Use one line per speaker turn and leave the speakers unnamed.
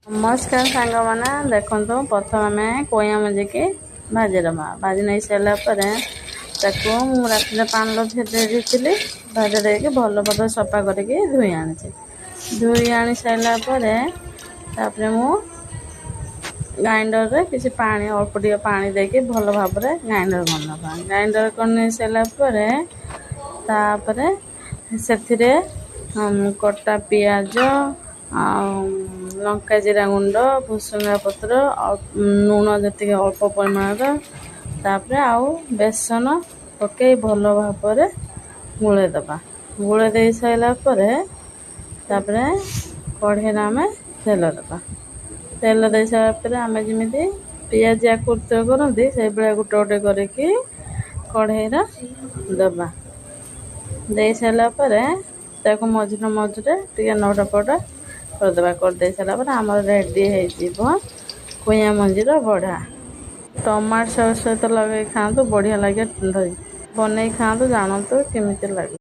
ନମସ୍କାର ସାଙ୍ଗମାନେ, ଦେଖନ୍ତୁ, ପ୍ରଥମେ ଆମେ କଇଁଆ ମଞ୍ଜିକି ଭାଜିଦେବା। ଭାଜି ନେଇ ସାରିଲା ପରେ ତାକୁ ମୁଁ ରାତିରେ ପାଣିରେ ଭେଦେଇ ଦେଇଥିଲି। ଭେଦେଇ ଦେଇକି ଭଲ ଭାବରେ ସଫା କରିକି ଧୋଇ ଆଣିଛି। ଧୋଇ ଆଣି ସାରିଲା ପରେ ତାପରେ ମୁଁ ଗ୍ରାଇଣ୍ଡରରେ କିଛି ପାଣି, ଅଳ୍ପ ଟିକେ ପାଣି ଦେଇକି ଭଲ ଭାବରେ ଗ୍ରାଇଣ୍ଡର କରିନେବା। ଗ୍ରାଇଣ୍ଡର କରିନେଇ ସାରିଲା ପରେ ତାପରେ ସେଥିରେ କଟା ପିଆଜ ଆଉ ଲଙ୍କା, ଜିରା ଗୁଣ୍ଡ, ଭୃସଙ୍ଗା ପତ୍ର ଆଉ ଲୁଣ ଯେତିକି ଅଳ୍ପ ପରିମାଣର, ତାପରେ ଆଉ ବେସନ ପକାଇ ଭଲ ଭାବରେ ଗୋଳେଇ ଦେବା। ଗୋଳେଇ ଦେଇ ସାରିଲା ପରେ ତାପରେ କଢ଼େଇରେ ଆମେ ତେଲ ଦେବା। ତେଲ ଦେଇ ସାରିଲା ପରେ ଆମେ ଯେମିତି ପିଆଜ କୁର୍ତ୍ତ କରନ୍ତି, ସେଇଭଳିଆ ଗୋଟେ ଗୋଟେ କରିକି କଢ଼େଇରେ ଦେବା। ଦେଇ ସାରିଲା ପରେ ତାକୁ ମଝିରେ ମଝିରେ ଟିକେ ନଉଟା ପଉଟା କରିଦେବା। କରିଦେଇ ସାରିଲା ପରେ ଆମର ରେଡ଼ି ହେଇଯିବ କଇଁଆ ମଞ୍ଜିର ବଢ଼ା। ଟମାଟୋ ସସ୍ ସହିତ ଲଗେଇ ଖାଆନ୍ତୁ, ବଢ଼ିଆ ଲାଗେ। ବନେଇ ଖାଆନ୍ତୁ, ଜାଣନ୍ତୁ କେମିତି ଲାଗେ।